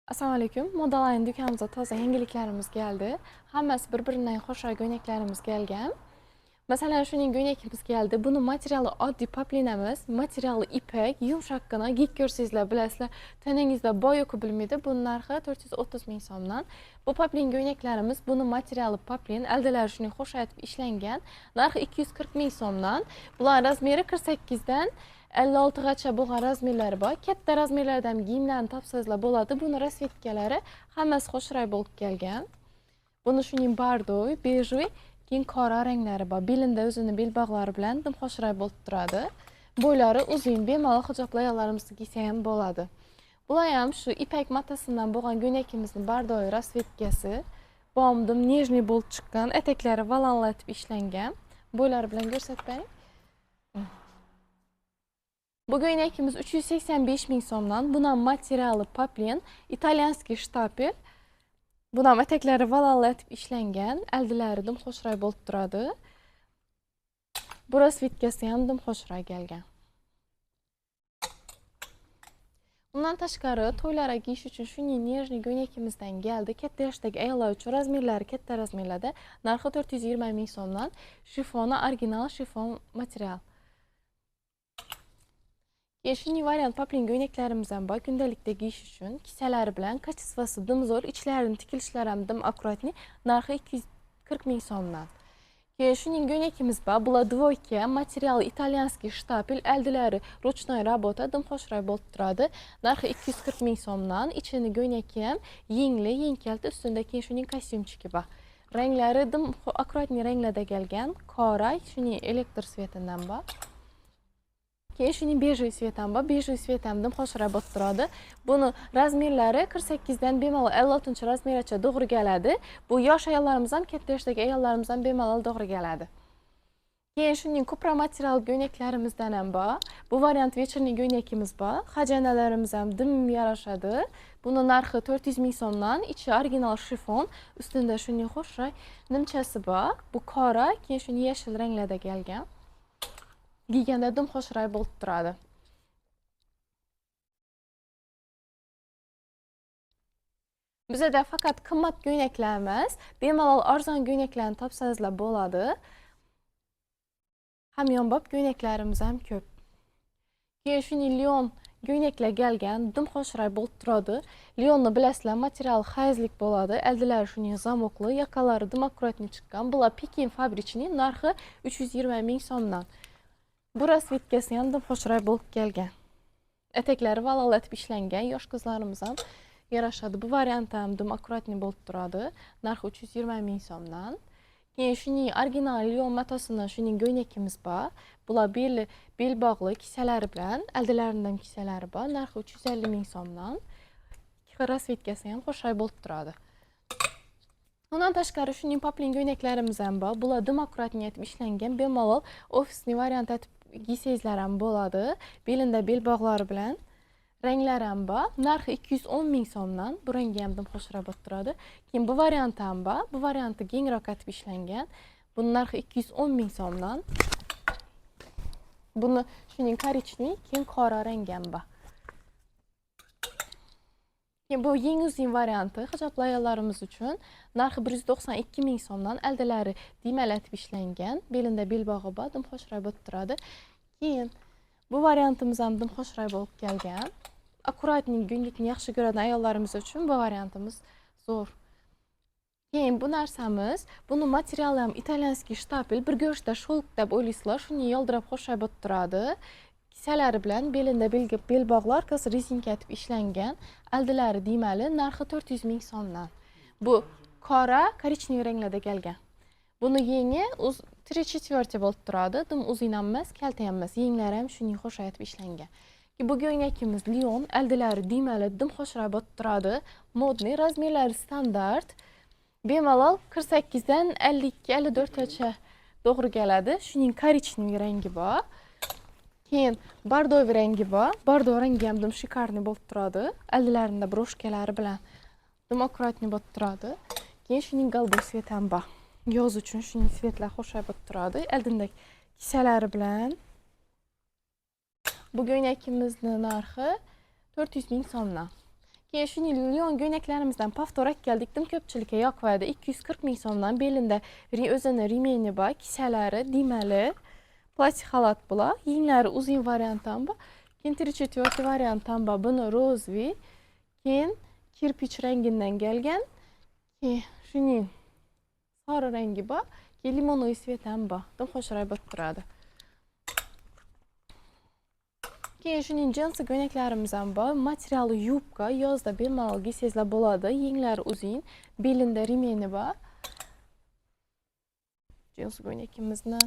Assalomu alaykum. Modaline do'konimizda toza yangiliklarimiz keldi. Hammasi bir-biridan xo'shroq ko'ylaklarimiz kelgan. Masalan, shuning ko'ylagimiz keldi. Buni materiali oddiy poplin emas, materiali ipak, yumshoqqina, giyib ko'rsangizlar bilasizlar, tanangizda boy yo'q bilmaydi. Buni narxi 430 ming so'mdan. Bu poplin ko'ylaklarimiz, buni materiali poplin, aldalari shuning xo'shayotib ishlangan. Narxi 240 ming so'mdan. Bular razmeri 48 dan 56 gacha bo'lgan razmerlari bor. Katta razmerlarda ham kiyimlarni topsangizlar bo'ladi. Buni rasvetkalari hammasi xo'shroy bo'lib kelgan. Buni shuning bordoy, bejvoy, keyin qora ranglari bor. Belinda o'zini belbog'lari bilan dim xo'shroy bo'lib turadi. Bo'ylari uzun, bemalol hijobli ayollarimiz kiysa ham bo'ladi. Bular ham shu ipak matasidan bo'lgan ko'ylagimizni bordoy rasvetkasi. Bomdim, нежный bo'lib chiqqan, etaklari valanlatib ishlangan. Bo'ylari bilan ko'rsatib bering. Bu ko'ylagimiz 385 ming so'mdan. Buni ham materiali poplin, итальянский штапель. Buni ham etaklari valanlatib ishlangan, aldilari dim xo'shroy bo'lib turadi. Bu rasvetkasi ham dim xo'shroy kelgan. Undan tashqari to'ylarga kiyish uchun shunday нежный ko'ylagimizdan keldi. Katta yoshdagi ayollar uchun razmerlari katta razmerlarda, narxi 420 ming so'mdan. Shifoni original shifon material. Keyin shunday variant poplin ko'ylaklarimiz ham bor, kundalikda kiyish uchun. Kisalari bilan kачествоsi dim zo'r, ichlarini tikilishlari ham dim akkuratniy, narxi 240 ming so'mdan. Keyin shuning ko'ylagimiz bor, bular dvoyka, materiali итальянский штапель, aldilari ручной работа, dim xo'shroy bo'lib turadi. Narxi 240 ming so'mdan. Ichini ko'ylagi ham yengli, yeng kalta, ustida keyin shuning kostyumchiki bor. Ranglari dim akkuratniy ranglarda kelgan, qora, shuning elektr svetidan bor. Keyin shuning bejevый svet ham bor. Bejevый svet ham dim xo'shroq bo'lib turadi. Buni razmerlari 48 dan bemalol 56 razmergacha to'g'ri keladi. Bu yosh ayollarimiz ham, katta yoshdagi ayollarimiz ham bemalol to'g'ri keladi. Keyin shuning kupra material ko'ylaklarimizdan ham bor. Bu variant вечерний ko'ylagimiz bor. Xajanalarimiz ham dim yarashadi. Buni narxi 400 ming so'mdan. Ichi original shifon, ustida shuning xo'shroq nimchasi bor. Bu qora, keyin shuning yashil ranglarda kelgan. Kiyganda dim xo'shroy bo'lib turadi. Bizada faqat qimmat ko'ylaklar emas, bemalol arzon ko'ylaklarni topsangizlar bo'ladi. Hamyonbop ko'ylaklarimiz ham ko'p. Keyin shuning Leon ko'ylaklar kelgan, dim xo'shroy bo'lib turadi. Leonni bilasizlar, material hayzlik bo'ladi. Aldilari shuning zamokli, yaqalari dim akkuratniy chiqqan. Bular Pekin fabrichning, narxi 320 ming so'mdan. Bu rasvetkasi ham dim xo'shroy bo'lib kelgan. Etaklari valollatib ishlangan, yosh qizlarimiz ham yarashadi. Bu variant ham dim akkuratniy bo'lib turadi. Narxi 320 ming so'mdan. Keyin shuning original Leon matosidan shuning ko'ylagimiz bor. Bular bel bog'li kisalari bilan, aldilaridan kisalari bor. Narxi 350 ming so'mdan. Ikki xil rasvetkasi ham xo'shroy bo'lib turadi. Undan tashqari shuning poplin ko'ylaklarimiz ham bor. Bular dim akkuratniy etib ishlangan, bemalol ofisniy variant etib kiysangizlar ham bo'ladi. Belinda bel bog'lari bilan ranglari ham bor. Narxi 210 ming so'mdan. Bu rangi ham dim xo'shroq bo'lib turadi. Keyin bu varianti ham bor. Bu varianti kengroq etib ishlangan. Buni narxi 210 ming so'mdan. Buni shuning korичневый, keyin qora rangi ham bor. Keyin bu yeng uzun varianti hijobli ayollarimiz uchun narxi 192 ming so'mdan. Aldilari diymalatib ishlangan, belinda belbog'i bor, dim xo'shroy bo'lib turadi. Keyin bu variantimiz ham dim xo'shroy bo'lib kelgan. Akkuratniy kunlikni yaxshi ko'radigan ayollarimiz uchun bu variantimiz zo'r. Keyin bu narsamiz, buni materiali ham итальянский штапель, bir ko'rishda шёлк deb o'ylaysizlar, shuni yoldirab xo'shroy bo'lib turadi. Kisalari bilan belinda belbog'lar, orqasi rezinka etib ishlangan, aldilari diymali, narxi 400 ming so'mdan. Bu qora, korичневый ranglarda kelgan. Buni yengi три четверти bo'lib turadi, dim uzun ham emas, kalta ham emas, yenglari ham shuning xo'shroy etib ishlangan. Bu ko'ylagimiz Leon, aldilari diymali, dim xo'shroy bo'lib turadi. Modniy, razmerlari standart. Bemalol 48 dan 52, 54 gacha to'g'ri keladi. Shuning korичневый rangi bor. Keyin bordoviy rangi bor. Bordo rangi ham dim shikarniy bo'lib turadi. Aldilarida broshkalari bilan dim akkuratniy bo'lib turadi. Keyin shuning голубой svet ham bor. Yoz uchun shuning svetlar xo'shroy bo'lib turadi. Oldinda kisalari bilan. Bu ko'ylagimizni narxi 400 ming so'mdan. Keyin shuni лён ko'ynaklarimizdan повтор keldik. Dim ko'pchilikka yoqadi. 240 ming so'mdan, belinda o'zini ремень i bor, kisalari diymali. Платье xalat bular. Yenglari uzun variant ham bor. Keyin 3-4 variant ham bor. Buni розовый, keyin кирпич rangidan kelgan. Keyin shuning sori rangi bor. Keyin лимонный цвет ham bor. Dim xushroq bo'lib turadi. Keyin shuning jinsi ko'ynaklarimiz ham bor. Materiali yubka, yozda bemalol kiysangizlar bo'ladi. Yenglari uzun, belinda ремень i bor. Jinsi ko'ynakimizni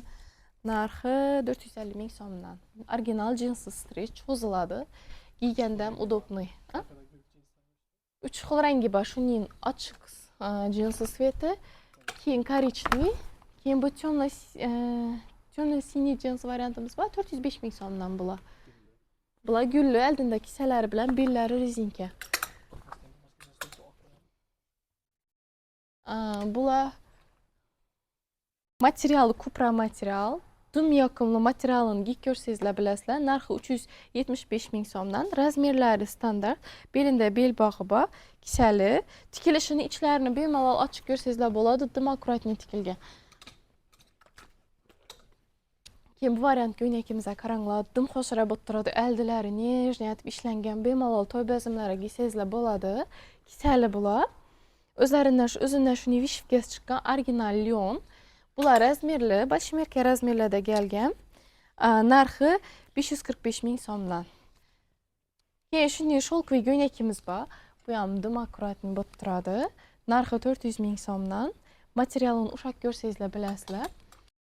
narxi 450 ming so'mdan. Original jinsi, stretch, cho'ziladi. Kiyganda ham удобный. A? Uch xil rangi bor. Shuning ochiq jinsi цвет i, keyin коричневый, keyin bu темно синий jins variantimiz bor. 405 ming so'mdan bular. Bular gulli, oldinda kisalari bilan, bellari rezinka. Bular materiali kupra material. Dim yoqimli, materialini kiyib ko'rsangizlar bilasizlar. Narxi 375 ming so'mdan. Размер lari standart. Belinda belbog'i bor, kisali. Tikilishini, ichlarini bemalol ochib ko'rsangizlar bo'ladi. Dim аккуратный tikilgan. Keyin bu variant ko'ynakimizga qaranglar, dim xushroq bo'lib turadi. Oldilari нежный etib ishlangan, bemalol to'y bazmlariga kiysangizlar bo'ladi. Kisali bular. O'zlaridan shu o'zidan shuni вышивка si chiqqan original лён. Bular размер li, большемерка размер larda kelgan. Narxi 545 ming so'mdan. Keyin shunday шелковый ko'ynakimiz bor. Bu ham dim аккуратный bo'lib turadi. Narxi 400 ming so'mdan. Materialini ushlab ko'rsangizlar bilasizlar.